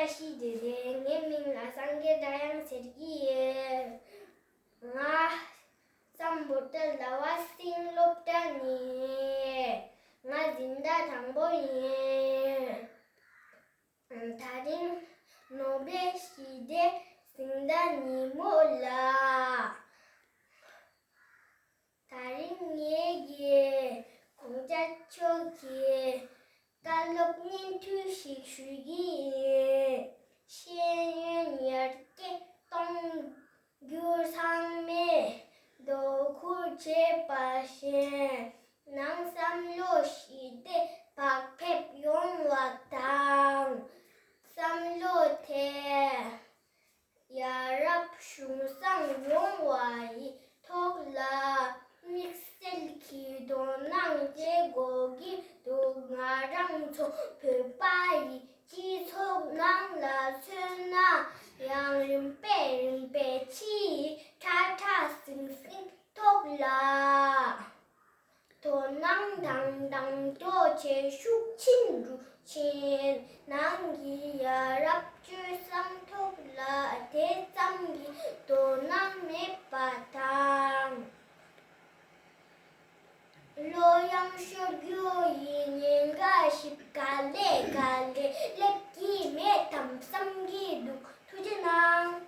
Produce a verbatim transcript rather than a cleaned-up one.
བཀྲ་ཤིས་བདེ་ལེགས། ངའི་མིང་ལ་སངས་རྒྱས་སྒྲ་དབྱངས་ཟེར་གྱི་ཡོད། ང་སམ་བྷོ་ཊ་ལ་བ་སིང་སློབ་གྲྭ་ནས་ང་འཛིན་གྲྭ་དང་པོ་ཡིན། དེ་རིང་ནོ་བེལ་ཞི་བདེའི་གཟེངས་རྟགས་ཉིན་མོ་ལ། དེ་རིང་ངེད་ཀྱིས་གོང་ས་མཆོག་གི་བཀའ་སློབ་སྙན་ཐོས་ཤིག་ཞུ་གི་ཡིན། ཤེས་ཡོན་ཡར་རྒྱས་གཏོང་རྒྱུ་ཚང་མས་དོ་ཁུར་བྱས་པ་བཞིན། ནང་བསམ་བློ་ཞི་བདེ་བག་ཕེབས་ཡོང་བ་དང་། བསམ་བློ་དེ་ཡ་རབས་གཞུང་བཟང་ཡོང་བ་ཡི་ཐོག་ལ་དམིགས་བསལ་གྱི་དོ་སྣང་བྱེད་དགོས་ཀྱི་འདུག་ང་རང་ཚོ་བོད་པ་ཡི་སྤྱི་ཚོགས་ནང་ལ་མཚོན་ན་ཡང་རིམ་པས་རིམ་པས་ཕྱི་ཡི་ཁྲ་ཁྲ་ཟིང་ཟིང་ཐོག་ལ། དོ་སྣང་དང་དང་དོ་བྱེད་ཤུགས་ཆེན་རུ་ཕྱིན། ནང་གི་ཡ་རབས་སྤྱོད་བཟང་ཐོག་ལ་དེ་ཙམ་གྱི་དོ་སྣང་མེད་པ་དང་། བློ་ཡང་ཤོར་རྒྱུ་ཡི་ཉེན་ཁ་ཞིག་ག་ལེ་ག་ལེ་སླེབས་ཀྱི་མེད་དམ་བསམ་གྱི་འདུག་ཐུགས་རྗེ་གནང་།